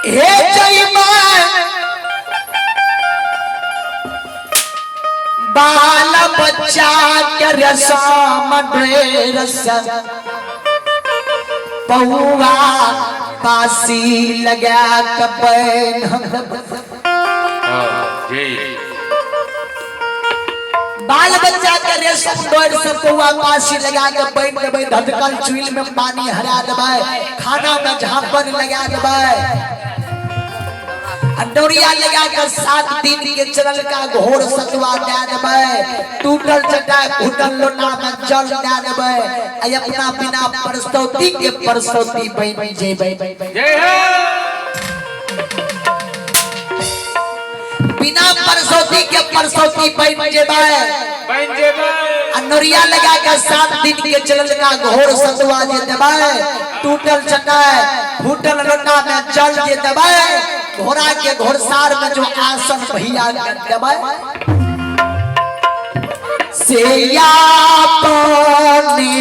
हे जइबै बाल बच्चा के रसम ड्रेस पौआ पासी लगा के बैन। हाँ, जी। बाल बच्चा के रेशम डोर से पौआ पासी लगा के बैन देबै, धधकल चुइल में पानी हरा देबै, खाना में झापन लगा देबै, आ डोरिया लगा के 7 दिन के चलल का घोर सतुआ दे देबै, टूटल चटाई फूटल लोटा में जल दे देबै, आ अपना बिना परसौती के परसौती बन जेबै। जय हो। बिना परसौती के परसौती बन जेबै, बन जेबै, आ नोरिया लगा के 7 दिन के चलल का घोर सतुआ जे देबै, टूटल चटाई फूटल लोटा में जल जे देबै, घोड़ा के घोड़सार में जो आसन भैया के देबै, से या पने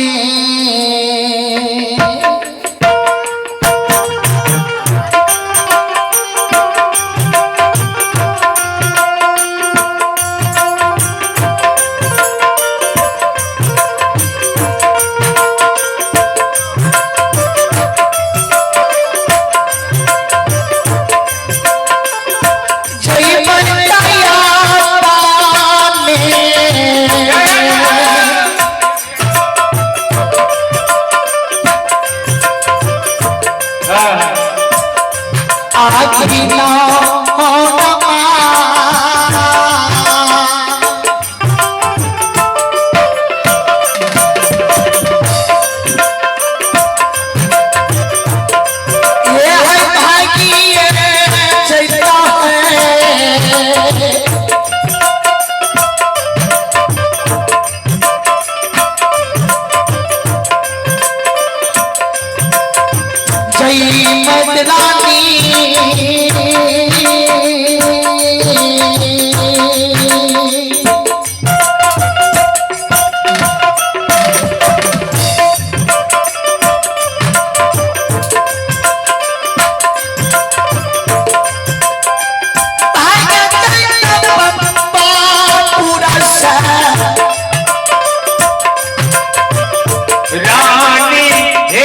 रानी हे।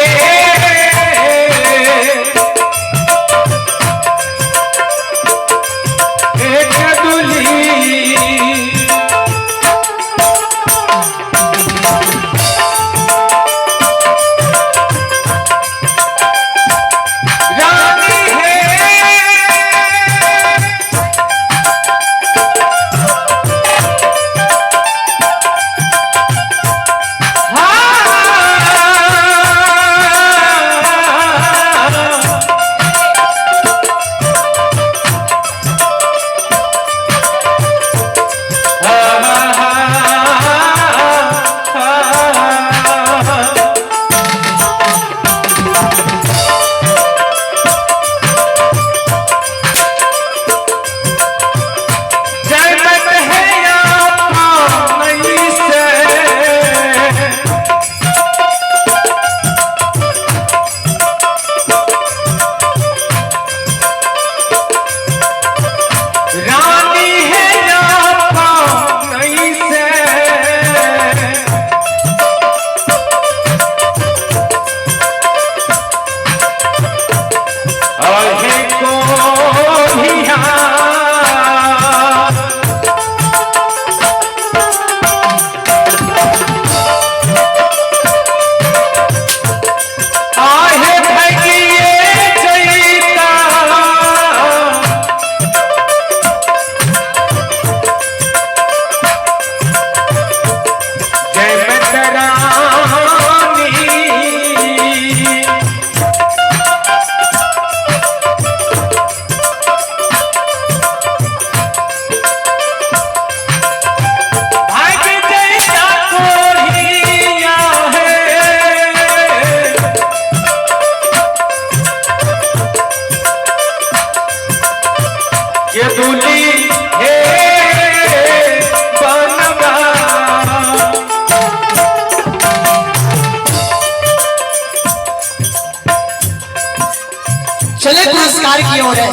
चले पुरस्कार की ओर है।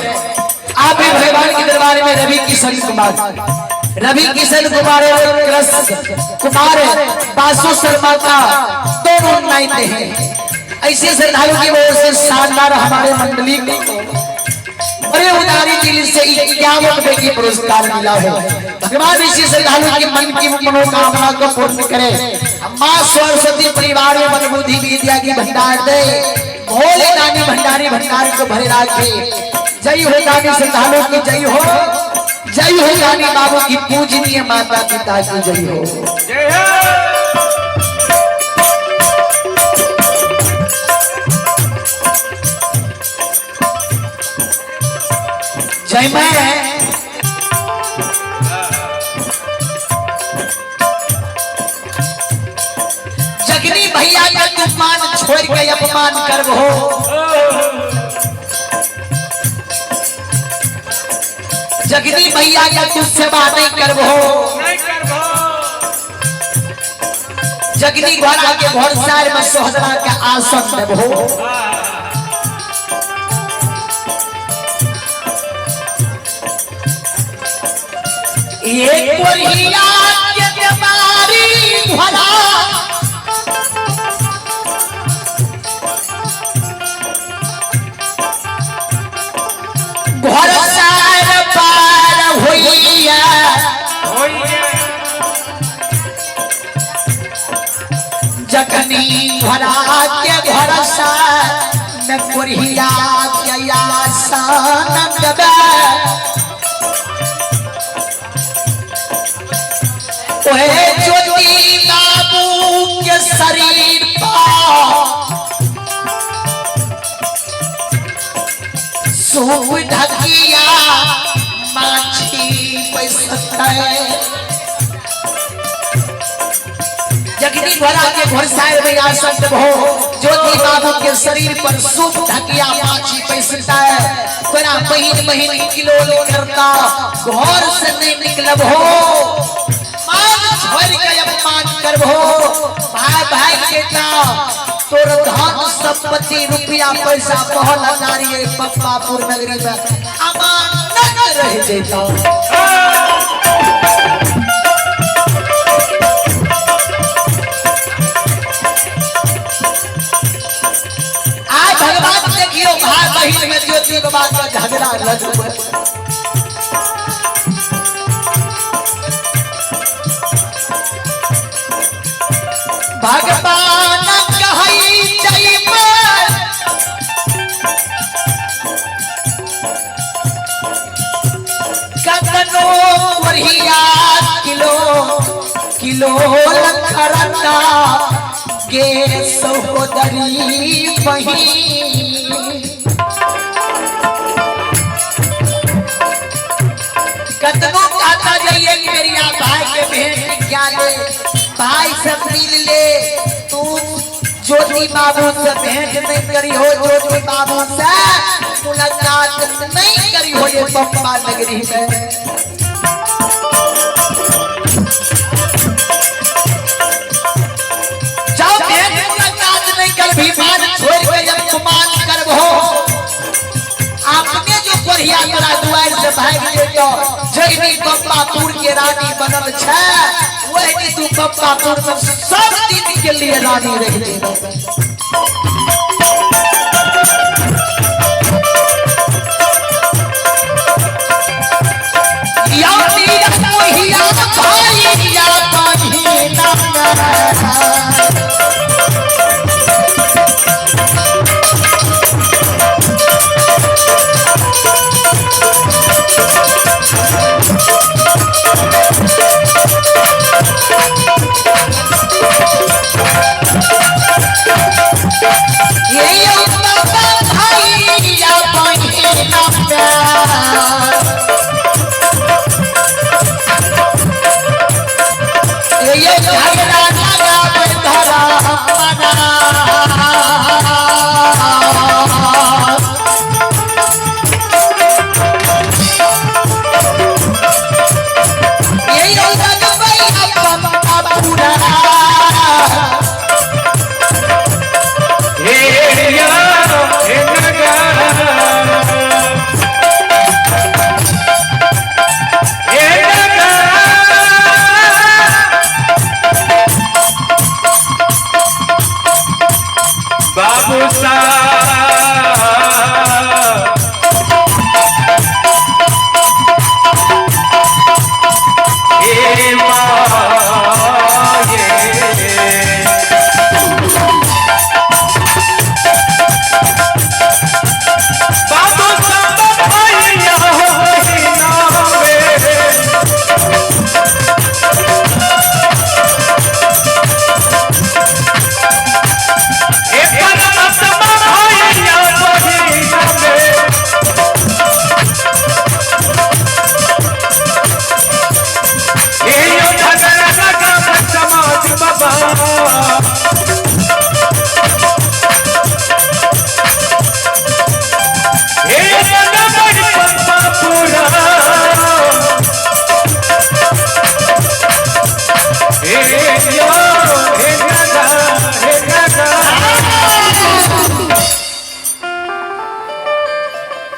आप भी भगवान के दरबार में रवि किशन कुमार, रवि किशन कुमार और कृष्ण कुमार बासु शर्मा का दोनों नाइते हैं। ऐसे श्रद्धालु की ओर से शानदार हमारे मंडली को बड़े उदारी दिल से 51 रुपए की पुरस्कार मिला है। भगवान इसी श्रद्धालु के मन की मनोकामना को पूर्ण करे। माँ सरस्वती परिवार में मन बुद्धि विद्या की भंडार दे। भोले दानी भंडारी भंडार को भरे राखे। जय हो दानी श्रद्धालु की जय हो, जय हो दानी बाबू की पूजनीय माता पिता की जय हो। जय हो। जय मैं जगनी भैया का तूफान छोड़ के अपमान करबो, जगनी भैया का तू सेवा नहीं करबो, नहीं करबो। जगनी घोड़ा के घोड़सार में सोहरा के आसन देबो। एक कोरिया के बीमारी घोड़ा घोड़सार पार होइया, होइए। जखनी घोड़ा के घोड़सार में कोरिया के आसन देबे, ओहे ज्योति बाबू के शरीर पर सूप ढकिया माछी पैसते। जगनी घोड़ा के घोड़सार में आसन हो, ज्योति बाबू के शरीर पर सूप ढकिया माछी पैसता है। तोरा महीन महीन किलो करता घर से नहीं निकलब हो, मान छोड़ के अपमान करबो भाई भाई के ना तोर धन संपत्ति रुपया पैसा महल अनारी पप्पापुर नगरी में अमानत रह जेता। आज भगवान देखियो भाई बहिन में ज्योति बाबा का झगड़ा लग। भगवान कहई जइबे कतनो वरिया किलो किलो लखरता गे सहोदरी बहिन। कतनो कहता जाइए कि मेरी भाई के भेंट क्या ले, भाई से मिल ले, तू ज्योति बाबू से भेंट नहीं करी हो, ज्योति बाबू से मुलाकात नहीं करी हो ये पप्पा नगरी में। जाओ भेंट मुलाकात नहीं कर भी मान छोड़ के जब गुमान करबो, आपने जो कोरिया तोरा दुआर से भाग जेतो, जैनी पप्पापुर के रानी बनल छे वही तू पप्पापुर में सब दिन के लिए रानी रह जेबो। या मेरा कोहिया भाई या बहिना।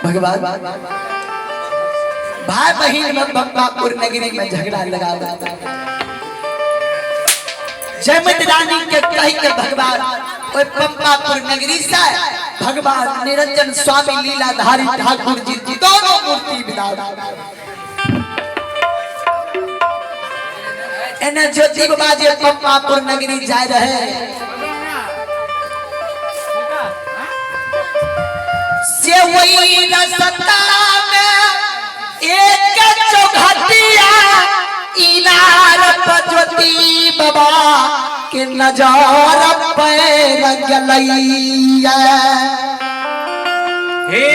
भगवान भाई बहन में बप्पापुर नगरी में झगड़ा लगा। जयमत रानी के कही के भगवान ओए पंपापुर नगरी से भगवान निरंजन स्वामी लीलाधारी ठाकुर जी दोनों मूर्ति विदा। एने ज्योति बाबा जे पंपापुर नगरी जाय रहे से वही रसता में एक चौघटिया इनार पर ज्योति बाबा के नजर पैर गलैया। हे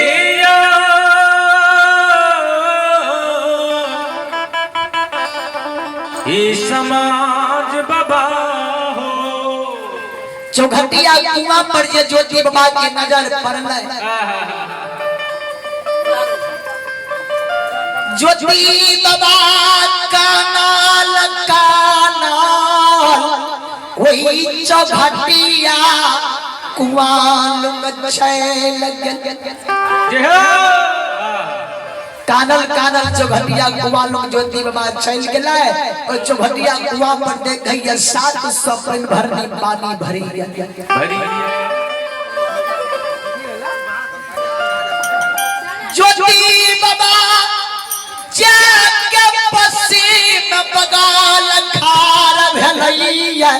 ई समाज बाबा हो। चौघटिया कुआं पर जे ज्योति बाबा के नजर पड़लै, ज्योति बाबा कानाल कानाल वही चौघटिया कुआं लुंग छैल गेल। जय हो। कानल कानल चौघटिया कुआं लुंग ज्योति बाबा चल गेलै। और चौघटिया कुआं पर देखैया 700 पानि भरनी पानी भरी भरी। ज्योति बाबा जाके पसीन बगाल खार भेलैया।